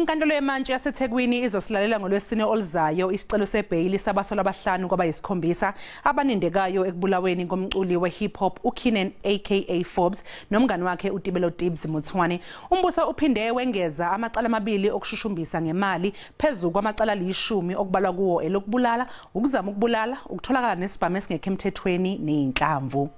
Inkantolo yemantshi yaseThekwini izosilalela ngolwesine oluzayo isicelo sebheyili sabasolwa abahlanu kwabayisikhombisa abanindekayo ekubulaweni komculi we-hip hop uKiernan aka Forbes nomngani wakhe uTebello Tibz Motsoane. Umbuso uphinde wengeza amacala amabili okushushumbisa ngemali phezu kwamacala alishumi okubalwa kuwo elokubulala, ukuzama ukubulala, ukutholakala nesibhamu esingekho emthethweni nezinhlamvu.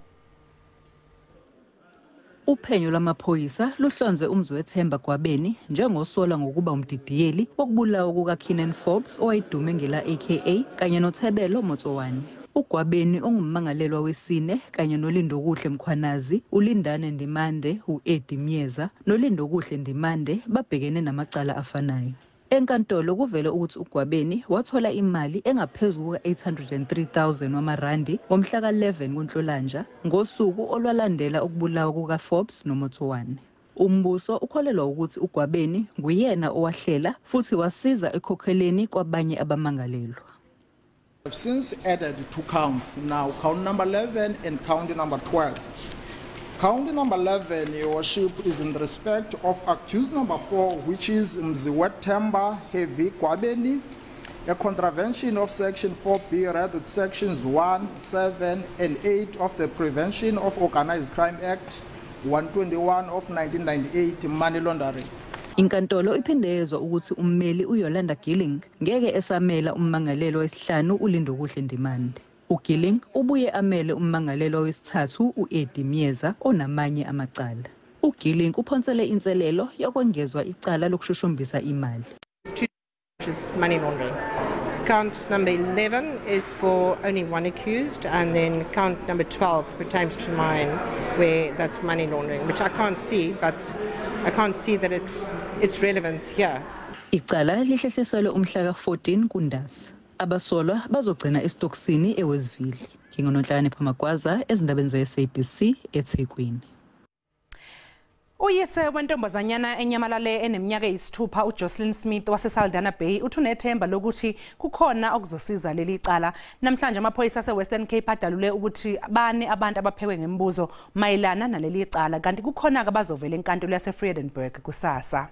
Uphenyo lwamaphoyisa luhlonze uMziwethemba Gwabeni njengosolwa ngokuba umdidiyeli wokubulawa kukaKiernan Forbes owayedume ngela AKA kanye noTebello Motsoane. UGwabeni ongummangalelwa wesine kanye noLindokuhle Mkhwanazi, uLindane Ndimande, u-Eddie Myeza noLindokuhle Ndimande babhekene namacala afanayo. Enkantolo kuvele ukuthi uGwabeni wathola imali engaphezu kuka-803,000 wamarandi ngomhla ka-11 kuNhlolanja ngosuku olwalandela ukubulawa kukaForbes noMotsoane. Umbuso ukholelwa ukuthi uGwabeni nguyena owahlela futhi wasiza ekhokheleni kwabanye abamangalelwa. I've since added two counts now, count number 11 and count number 12. Count number 11, Your Worship, is in respect of accused number 4, which is Mziwethemba Heavy Gwabeni, a contravention of section 4B read with sections 1, 7, and 8 of the Prevention of Organized Crime Act 121 of 1998, money laundering. Inkantolo iphinde yezwa ukuthi ummeli uYolanda Gilling ngeke esamela ummangalelwa wesihlanu uLindokuhle Ndimande. UGilling ubuye amele ummangalelwa wesithathu u-Eddie Myeza onamanye amacala. UGilling uphonsele inselelo yokwengezwa icala lokushushumbisa imali. Which is money laundering. Count number 11 is for only one accused, and then count number 12 pertains to mine, where that's money laundering, which I can't see, but I can't see that it's relevant here. Icala lihlehliselwe umhla ka-14 kuNdasa. Abasolwa bazogcina esitokisini eWestville. NginguNonhlanhla Magwaza ezindabeni ze-SABC eThekwini. Uyise wentombazanyana enyamalale eneminyaka eyisithupha uJocelyn Smith waseSaldanha Bay uthi unethemba lokuthi kukhona okuzosiza leli cala. Namhlanje amaphoyisa ase-Western Cape adalule ukuthi bane abantu abaphekwe ngemibuzo mayelana naleli cala, kanti kukhona-ke abazovela enkantolo yase-Vredenburg kusasa.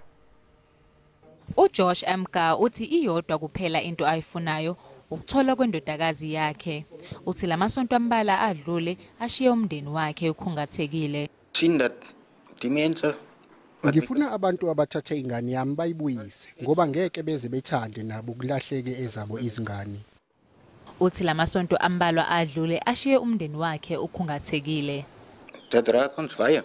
UJosh Amka uthi iyodwa kuphela into ayifunayo, ukutholwa kwendodakazi yakhe. Uthi lamasonto ambalwa adlule ashiye umndeni wakhe ukhungathekile. Sien dat die mense Ngifuna abantu abathathe ingane yami bayibuyise ngoba ngeke beze bethande nabo kulahleke ezabo izingane. Uthi lamasonto ambalwa adlule ashiye umndeni wakhe ukhungathekile. Dit raak ons baie.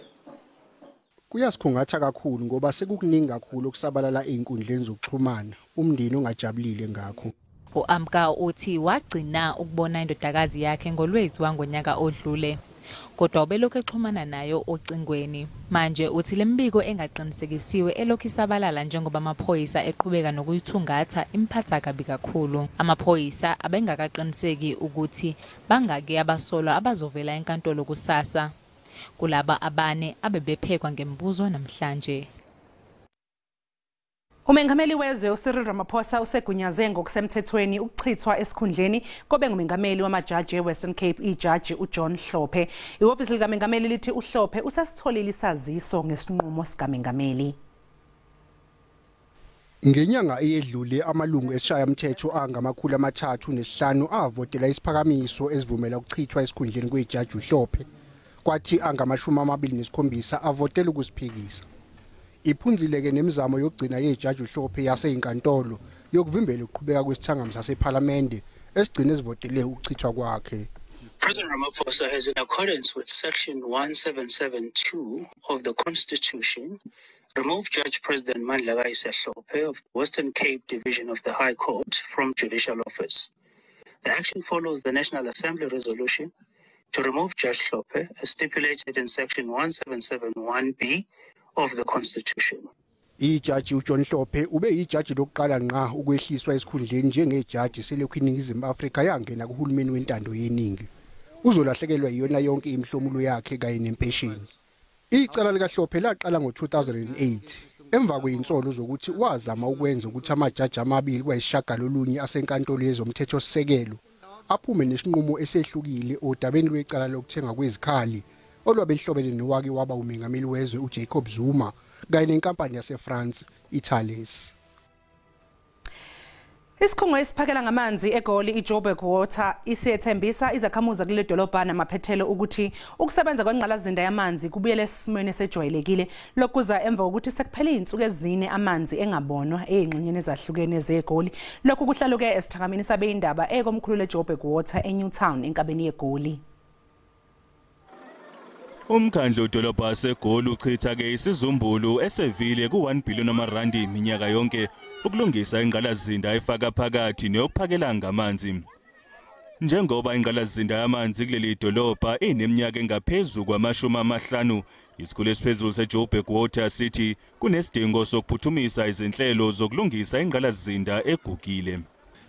Kuyasikhungatha kakhulu ngoba sekukuningi kakhulu okusabalala ey'nkundleni zokuxhumana, umndeni ongajabulile ngakho. U-Amka uthi wagcina ukubona indodakazi yakhe ngoLwezi wangonyaka odlule, kodwa ubelokhu exhumana nayo ocingweni. Manje uthi lemibiko engaqinisekisiwe elokhu isabalala njengoba amaphoyisa eqhubeka nokuyithungatha imphatha kabi kakhulu. Amaphoyisa abengakaqiniseki ukuthi bangaki abasolwa abazovela enkantolo kusasa. Kulaba abane abebephekwa ngemibuzo namhlanje. Umengameli wezwe uCyril Ramaphosa usegunyaze ngokusemthethweni ukuchithwa esikhundleni kobe ngumengameli wamajaji eWestern Cape ijaji uJohn Hlophe. Ihhovisi likamengameli lithi uHlophe usasitholile isaziso ngesinqumo sikamengameli. Ngenyanga eyedlule amalungu esishayamthetho angama-305 avotela isiphakamiso esivumela ukuchithwa esikhundleni kwejaji uHlophe, kwathi angama-27 avotela ukusiphikisa. Iphunzile-ke nemizamo yokugcina yejaji uHlophe yaseyinkantolo yokuvimbela ukuqhubeka kwesithangami sasephalamende esigcine sivotele ukuchithwa kwakhe. President Ramaphosa has, in accordance with Section 1772 of the Constitution, removed Judge President Mandlakayise Hlophe of the Western Cape Division of the High Court from judicial office. The action follows the National Assembly resolution to remove Judge Hlophe as stipulated in Section 1771B of the Constitution. Ijaji uJohn Hlophe ube yijaji lokuqala ngqa ukwehliswa esikhundleni njengejaji selokhu iNingizimu Afrika yangena kuhulumeni wentando yeningi. Uzolahlekelwa iyona yonke imihlomulo yakhe kanye nempesheni. Icala likaHlophe laqala ngo-2008 emva kwezinsolo zokuthi wazama ukwenza ukuthi amajaji amabili kwayisishiyagalolunye asenkantolo yezomthethosisekelo aphume nesinqumo esehlukile odabeni lwecala lokuthenga kwezikhali olwabe lihlobene nowake waba umengameli wezwe uJacob Zuma kanye nenkampani yaseFrance iThales. Isikhungo esiphakela ngamanzi eGoli iJoburg Water isiyethembisa izakhamuzi kuleli dolobha namaphethelo ukuthi ukusebenza kwengqalasizinda yamanzi kubuyele esimweni esejwayelekile. Lokhu kuza emva kokuthi sekuphele izinsuku ezine amanzi engabonwa ezingxenyeni ezahlukene zeGoli. Lokhu kuhlaluke esithangamini sabezindaba ekomkhulu leJoburg Water eNewtown enkabeni yeGoli. Umkhandlu wedolobha waseGoli uchitha-ke isizumbulu esevile ku-1 billion amarandi iminyaka yonke ukulungisa ingqalasizinda efaka phakathi neyokuphakela ngamanzi. Njengoba ingqalasizinda yamanzi kuleli dolobha ineminyaka engaphezu kwama-50, isikhulu esiphezulu seJoburg Water sithi kunesidingo sokuphuthumisa izinhlelo zokulungisa ingqalasizinda egugile.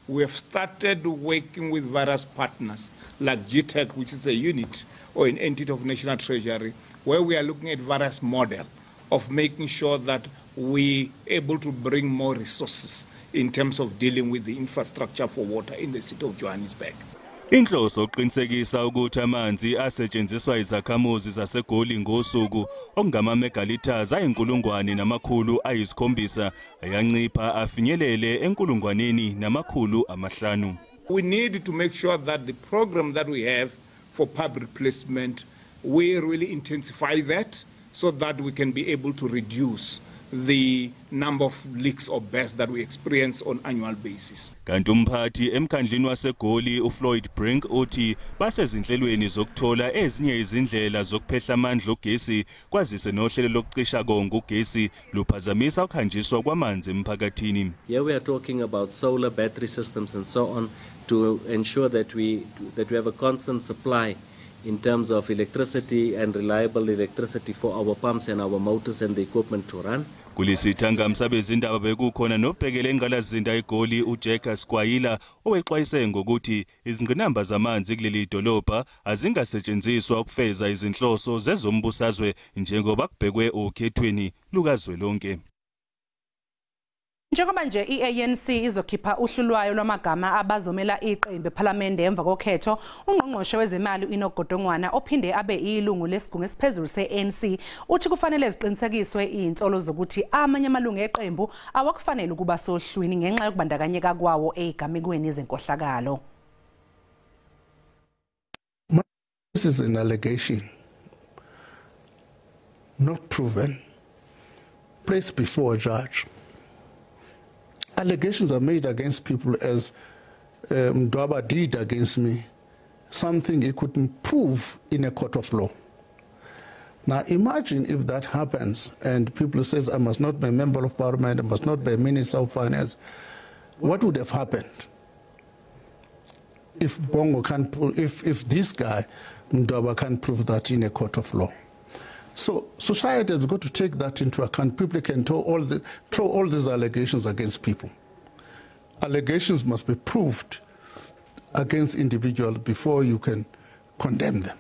We have started working with various partners like GTEC, which is a unit or an entity of National Treasury, where we are looking at various models of making sure that we able to bring more resources in terms of dealing with the infrastructure for water in the city of Johannesburg. Inhloso ukuqinisekisa ukuthi amanzi asetshenziswa izakhamuzi zaseGoli ngosuku okungama-megaliters 1,700 ayancipha afinyelele 1,500. We need to make sure that the program that we have for pipe replacement, we really intensify that so that we can be able to reduce the number of leaks or bursts that we experience on annual basis. Kanti umphathi emkhandlini waseGoli uFloyd Brink uthi basezinhlelweni zokuthola ezinye izindlela zokuphehla amandla ogesi, kwazise nohlelo lokucisha konke ugesi luphazamisa ukuhanjiswa kwamanzi emphakathini. Here we are talking about solar battery systems and so on to ensure that we have a constant supply in terms of electricity and reliable electricity for our pumps and our motors and the equipment to run. Kulesithangami sabezindaba bekukhona nobhekele ingqalasizinda eGoli uJack Skwayila, owexwayise ngokuthi izingqinamba zamanzi kuleli dolobha azingasetshenziswa ukufeza izinhloso zezombusazwe njengoba kubhekwe okhethweni lukazwelonke. Njengoba nje i-ANC izokhipha uhlu lwayo lwamagama abazomela iqembu ePhalamende emva kokhetho, ungqongqoshe wezemali uEnoch Godongwana, ophinde abe ilungu lesigungu esiphezulu se-ANC, uthi kufanele ziqinisekiswe izinsolo zokuthi amanye amalungu eqembu awakufanele ukuba sohlwini ngenxa yokubandakanyeka kwawo ezigamekweni zenkohlakalo. This is an allegation, not proven, placed before a judge. Allegations are made against people as Mdwaba did against me, something he couldn't prove in a court of law. Now imagine if that happens and people says I must not be a member of parliament, I must not be a minister of finance. What would have happened if Bongo can't, if this guy, Mdwaba, can't prove that in a court of law? So society has got to take that into account. People can throw all these allegations against people. Allegations must be proved against individuals before you can condemn them.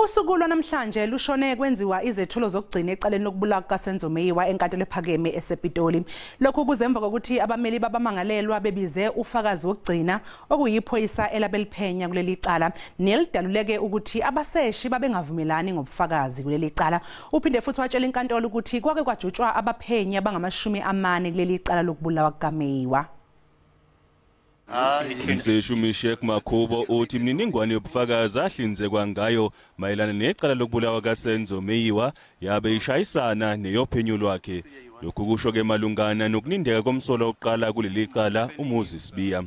Usuku lwanamhlanje lushone kwenziwa izethulo zokugcina ecaleni lokubulawa kukaSenzo Meyiwa enkantolo ephakeme esePitoli. Lokhu kuze emva kokuthi abameli babamangalelwa bebize ufakazi wokugcina, okuyiphoyisa elabeliphenya kuleli cala, nelidaluleke ukuthi abaseshi babengavumelani ngobufakazi kuleli cala. Uphinde futhi watshela inkantolo ukuthi kwake kwajutshwa abaphenyi abangama-40 kuleli cala lokubulawa kukaMeyiwa. Umseshi uMishek Makhubo uthi imininingwane yobufakazi ahlinzekwa ngayo mayelana necala lokubulawa kaSenzo Meyiwa yabe ishayisana neyophenyo lwakhe. Lokhu kusho ke malungana nokunindeka komsolwa oqala kuleli cala uMuzi Sibiya.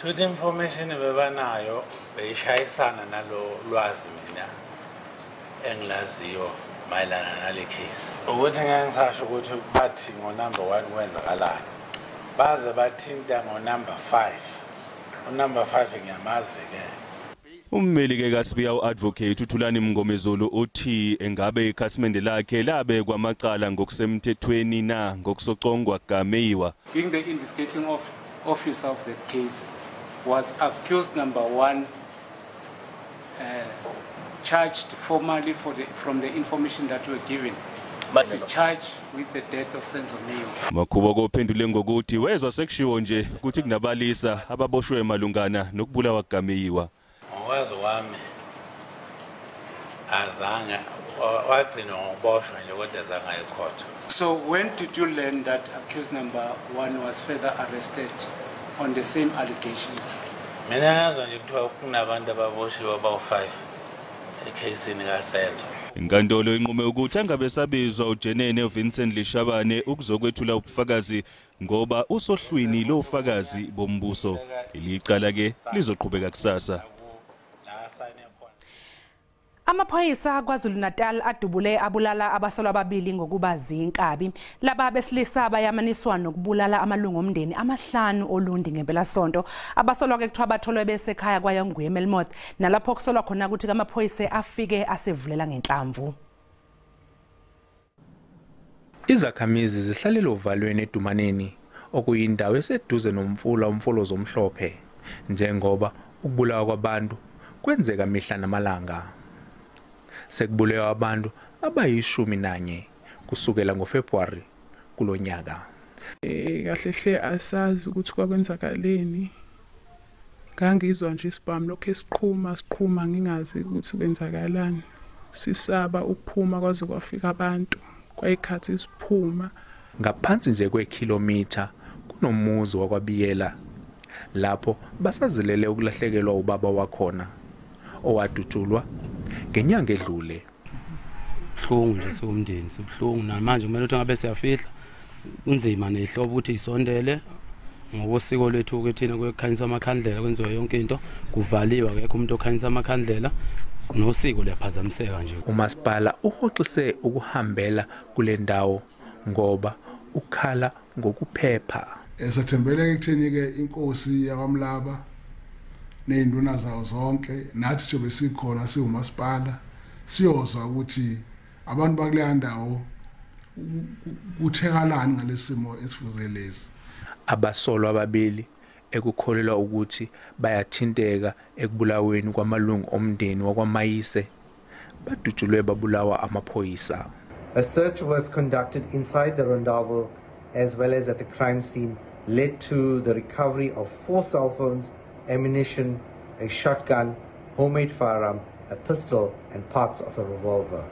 Shuthi information bebanayo beyishayisana nalo lwazi mina engilaziyo mayelana nale case. Ukuthi ngeke ngisasho ukuthi bathi ngo number 1 kwenzakalani. Baze bathinta ngo number 5. Unumber 5 ngiyamazi ke. Ummeli ke kaSibiya uadvocate uThulani Mngomezulu uthi engabe ikhasimende lakhe labekwa amacala ngokusemthethweni na ngokusocongwa kaMeyiwa. Being the investigating officer of that case, was accused number 1 charged formally from the information that were given? Was he charged with the death of Senzo Meyiwa? Makhubo kophendule ngokuthi wezwa sekushiwo nje ukuthi kunabalisa ababoshwe malungana nokubulawa kukaMeyiwa. Ngokwazi kwami azange wagcinwa ngokuboshwa nje, kodwa azange aye ekhotho. So when did you learn that accused number 1 was further arrested on the same allegations? Mina ngazwa nje kuthiwa kunabantu ababoshiwe abawu-5 ekheyisini kaSenzo. Inkantolo inqume ukuthi angabe sabizwa uJenene Vincent Lishabane ukuzokwethula ubufakazi ngoba usohlwini lofakazi bombuso. Leli ke lizoqhubeka kusasa. Amaphoyisa KwaZulu-Natal adubule abulala abasolwa ababili ngokuba zinkabi. Laba besilisa bayamaniswa nokubulala amalungu omndeni amahlanu oLundi ngempelasonto. Abasolwa ke kuthiwa batholwe besekhaya kwaYangwe eMelmoth, nalapho kusolwa khona ukuthi amaphoyisa afike asevulela ngenhlamvu. Izakhamizi zihlalele ovalweni eDumaneni, okuyindawo eseduze nomfula uMfolozi omhlophe, njengoba ukubulawa kwabantu kwenzeka mihla namalanga. Sekubulewa abantu abayi-11 kusukela ngoFebruwari kulonyaka. Kahle hle asazi ukuthi kwakwenzakaleni. Ngangizwa nje isibhamu lokho esiqhuma ngingazi ukuthi kwenzakalani. Sisaba ukuphuma kwaze kwafika abantu, kwayikhathi siphuma. Ngaphansi nje kwekhilomitha kunomuzi wakwaBiyela lapho basazilele ukulahlekelwa ubaba wakhona owadutshulwa ngenyanga edlule. Buhlungu nje siwumndeni, sibuhlungu namanje kumele ukuthi ngabe siyafihla kunzima nehlobo ukuthi isondele ngokosiko lwethu ke thina kukhanyiswa amakhandlela kwenziwa yonke into kuvaliwa akekho umuntu okhanyisa amakhandlela nosiko liyaphazamiseka nje. Umasipala uhoxise ukuhambela kule ndawo ngoba ukhala ngokuphepha. Sathembeleke ekutheni ke inkosi yakwaMlaba nezinduna zawo zonke nathi siyobe sikhona siwumasipala siyozwa ukuthi abantu bakuleya ndawo kuthekalani ngalesimo esifuze lesi. Abasolwa ababili ekukholelwa ukuthi bayathinteka ekubulaweni kwamalungu omndeni wakwaMayise badutshulwe babulawa amaphoyisa. A search was conducted inside the rondavel as well as at the crime scene led to the recovery of 4 cell phones, ammunition, a shotgun, homemade firearm, a pistol and parts of a revolver.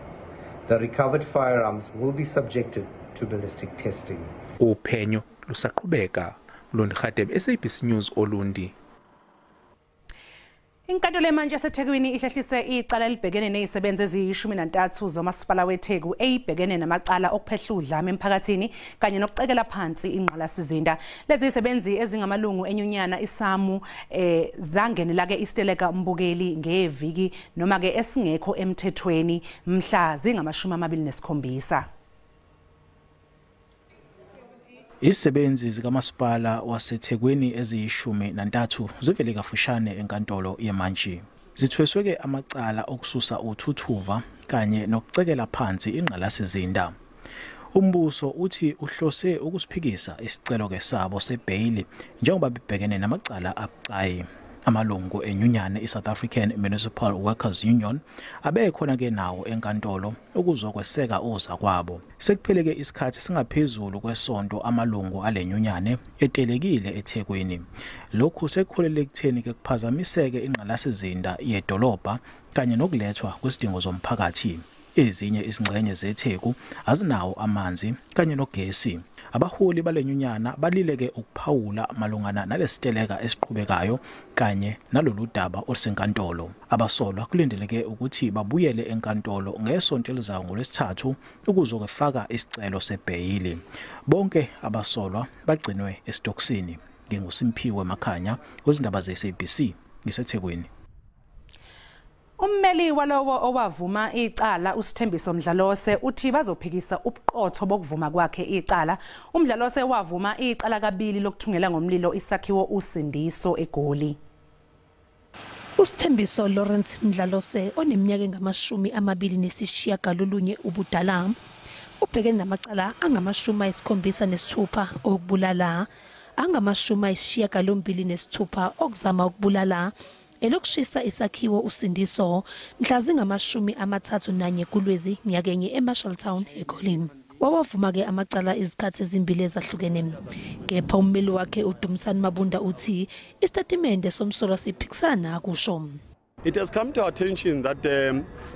The recovered firearms will be subjected to ballistic testing. Uphenyo lusaqhubeka. Mlondi Khatebe, SABC News, Olundi. Inkantolo yemantshi yaseThekwini ihlehlise icala elibhekene nezisebenzi eziyi-13 zomasipala weTheku eyibhekene namacala okuphehla udlame emphakathini kanye nokucekela phansi ingqalasizinda. Lezi zisebenzi ezingamalungu enyunyana iSAMU zangenela ke isiteleka umbukeli ngeviki noma ke esingekho emthethweni mhla zingama-27. Izisebenzi zikamasipala waseThekwini eziyi-13 zivele kafushane enkantolo yemantshi. Zithweswe-ke amacala okususa uthuthuva kanye nokucekela phansi ingqalasizinda. Umbuso uthi uhlose ukusiphikisa isicelo-ke sabo sebheyili njengoba bebhekene namacala abucayi. Amalungu enyunyane iSouth African Municipal Workers Union abekhona-ke nawo enkantolo ukuzokweseka ozakwabo. Sekupheleke isikhathi singaphezulu kwesonto amalungu ale nyunyane etelekile eThekwini. Lokhu sekukholele ekutheni-ke kuphazamiseke ingqalasizinda yedolobha kanye nokulethwa kwesidingo zomphakathi. Ezinye izingxenye zeTheku azinawo amanzi kanye nogesi. Abaholi balenyunyana balileke ukuphawula malungana nalesiteleka esiqhubekayo kanye nalolu daba olusenkantolo. Abasolwa kulindeleke ukuthi babuyele enkantolo ngesonto elizayo ngoLwesithathu ukuzokufaka isicelo sebheyili. Bonke abasolwa bagcinwe esitokisini. NginguSimphiwe Makhanya kwezindaba ze-SABC ngiseThekwini. Ummeli walowo owavuma icala uSithembiso Mdlalose uthi bazophikisa ubuqotho bokuvuma kwakhe icala. UMdlalose wavuma icala kabili lokuthungela ngomlilo isakhiwo uSindiso eGoli. USithembiso Lawrence Mdlalose oneminyaka engama-29 ubudala ubhekene namacala angama-76 okubulala, angama-86 okuzama ukubulala, elokushisa isakhiwo uSindiso mhla zingama-31 kuLwezi nyakenye eMarshalltown eGoli. Wawavuma-ke amacala izikhathi ezimbili ezahlukene. Kepha ummeli wakhe uDumsani Mabunda uthi isitatimende somsolwa siphikisana nakusho. It has come to our attention that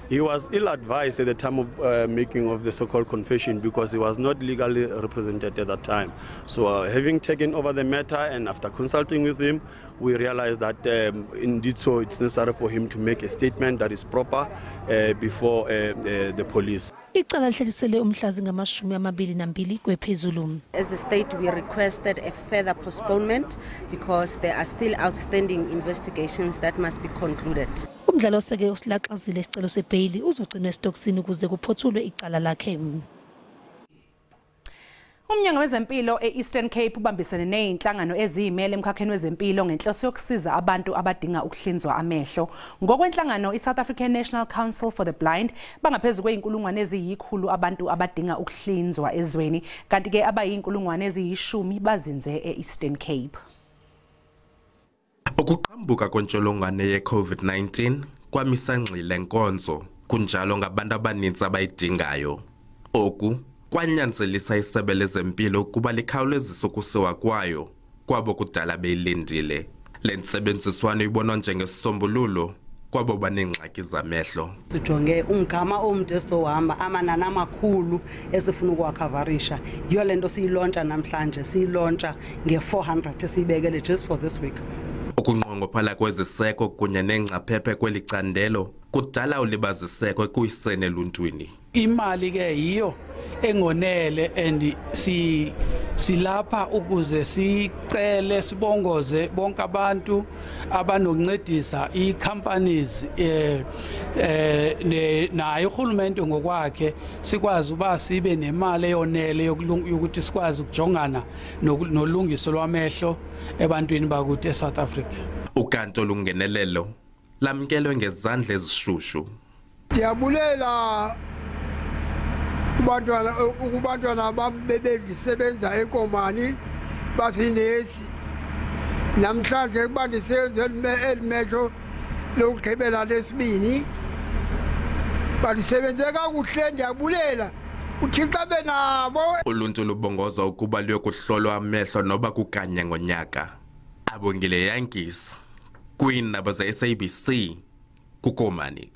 he was ill-advised at the time of making of the so-called confession because he was not legally represented at that time. So having taken over the matter and after consulting with him, we realized that indeed so it's necessary for him to make a statement that is proper before the police. Icala lihlehlisele umhla zingama-22 kwephezulu. As the state, we requested a further postponement because there are still outstanding investigations that must be concluded. Umdlalo oseke usilaxazile isicelo sebheyili uzogcinwa esitokisini ukuze kuphothulwe icala lakhe. Umnyango wezempilo e-Eastern Cape ubambisene nezinhlangano eziyimele emkhakheni wezempilo ngenhloso yokusiza abantu abadinga ukuhlinzwa amehlo. Ngokwenhlangano i-South African National Council for the Blind bangaphezulu kwe-100,000 abantu abadinga ukuhlinzwa ezweni, kanti ke abayi-10,000 bazinze e-Eastern Cape. Ukuqhambuka kwentsholongwane ye-COVID-19 kwamisa ngxi lenkonzo kunjalo ngabantu abaninzi abayidingayo. Oku kwanyanzelisa isebe lezempilo ukuba likhawulezise ukusiwa kwayo kwabo kudala beyilindile. Le ntsebenziswano ibonwa njengesisombululo kwabo baneengxaki zamehlo. Sijonge umgama omde sohamba amanani amakhulu esifuna ukuwakhavarisha. Yiyo le nto siyilontsha namhlanje, siyilontsha nge-400 esiyibekele just for this week. Ukunqongophala kweziseko kunye neengcaphephe kweli candelo kudala ulibaziseko ekuyiseni eluntwini. Imali ke yiyo engonele and silapha ukuze sicele sibongoze bonke abantu abanokuncedisa i-companies naye urhulumente ngokwakhe sikwazi uba sibe nemali eyonele yokuthi sikwazi ukujongana nolungiso lwamehlo ebantwini bakuthi eSouth Africa. Ukanti olungenelelo lamkelwe ngezandla ezishushu. Ndiyabulela kubantwana bebesebenza eKomani basinesi namhlanje kuba ndisebenza elimehlo lokugqibela lesibini balisebenze kakuhle, ndiyabulela uThixo abe nabo. Uluntu lubongozwa ukuba luyokuhlolwa amehlo noba kukanye ngonyaka. Abongile Yankees kwiindaba ze-SABC kuKomani.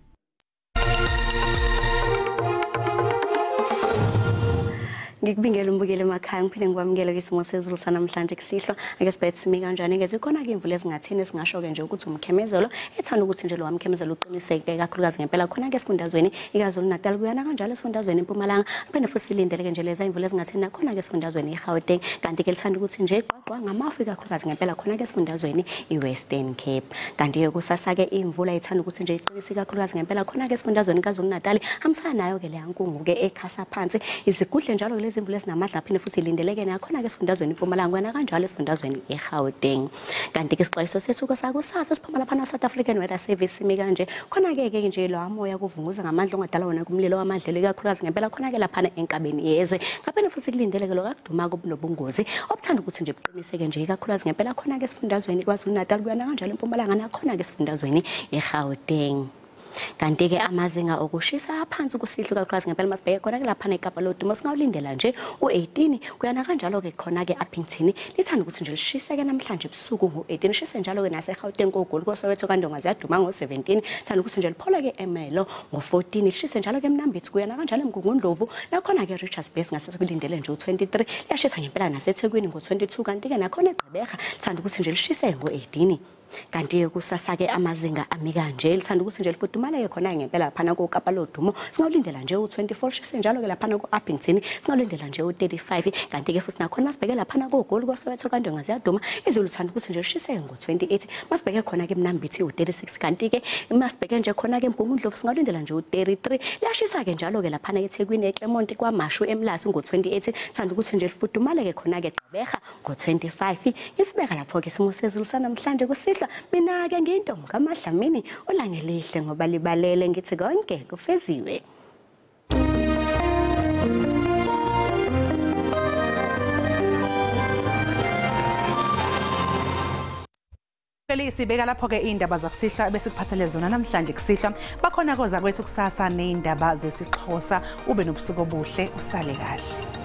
Ngikubingela umbukeli emakhaya, ngiphinde ngikwamukele kwisimo sezulu sanamhlanje kusihlwa. Ake sibheke simi kanjani ngeze khona-ke imvula ezingatheni esingasho-ke nje ukuthi umkhemezelo ethanda ukuthi nje lo wamkhemezelo uqiniseke kakhulukazi ngempela khona-ke esifundazweni iKwaZulu Natal kuyana kanjalo esifundazweni iMpumalanga, phinde futhi silindeleke nje leza imvula ezingatheni nakhona-ke esifundazweni iGauteng, kanti-ke lithanda ukuthi nje iqwaqwa ngamafu ikakhulukazi ngempela khona-ke esifundazweni iWestern Cape. Kanti-ke kusasa-ke imvula ithanda ukuthi nje iqinise kakhulukazi ngempela khona-ke esifundazweni KwaZulu Natal, hambisana nayo-ke leya nkungu-ke ekhasa phansi izigudle njalo lezi imvula ezinamandla phinde futhi ilindeleke nakhona-ke esifundazweni iMpumalanga kuyana kanjalo esifundazweni iGauteng. Kanti-ke isixwayiso sethu sakusasa siphuma laphana South African Weather Service simi kanje khona-ke ke nje lo moya kuvunguza ngamandla ongadala wona kumlilo wamadlelo ikakhulukazi ngempela khona-ke laphana enkabeni yezwe. Ngaphinde futhi kulindeleke lo kakuduma kubunobungozi obuthanda ukuthi nje buqiniseke nje ikakhulukazi ngempela khona-ke esifundazweni KwaZulu Natal kuyana kanjalo eMpumalanga nakhona-ke esifundazweni iGauteng. Kanti-ke amazinga okushisa aphansi kusihlwa kakhulukazi ngempela masibheke khona-ke laphana eKapa Lodumo singawulindela nje u-18 kuyana kanjalo-ke khona-ke Upington lithanda ukuthi nje lishiseke namhlanje ebusuku ngo-18, lishise njalo-ke naseGauteng koGoli koSoweto kaNdonga ziyaduma ngo-17, lithanda ukuthi nje liphola-ke eMelo ngo-14, lishise njalo-ke eMnambithi kuyana kanjalo eMgungundlovu nakhona-ke Richards Bay singase sikulindele nje u-23, liyashisa ngempela naseThekwini ngo-22, kanti-ke nakhona eGqeberha lithanda ukuthi nje lishise ngo-18. Kanti kusasa-ke amazinga ami kanje lithanda ukuthi nje lifudumaleke khona ngempela laphana koKapa Lodumo singawulindela nje u-24, lishise njalo-ke laphana ko-Upington singawulindela nje u-35, kanti-ke futhi nakhona masibheke laphana koGoli koSoweto kaNdonga ziyaduma izulu lithanda ukuthi nje lishise ngo-28, masibheke khona-ke eMnambithi u-36, kanti-ke masibheke nje khona-ke eMgungundlovu singawulindela nje u-33, liyashisa-ke njalo-ke laphana eThekwini eClermont KwaMashu eMlazi ngo-28, lithanda ukuthi nje lifudumaleke khona-ke Gqeberha ngo-25. Ngisibeka lapho-ke isimo sezulu sanamhlanje kusihlwa. Mina-ke ngiyintombi kaMadlamini, ulangelihle ngoba libalele, ngithi konke kufeziwe. Sibeka lapho-ke iy'ndaba zakusihlwa ebesikuphathele zona namhlanje kusihlwa. Bakhona koza kwethu kusasa ney'ndaba zesiXhosa. Ube nobusuku obuhle, usale kahle.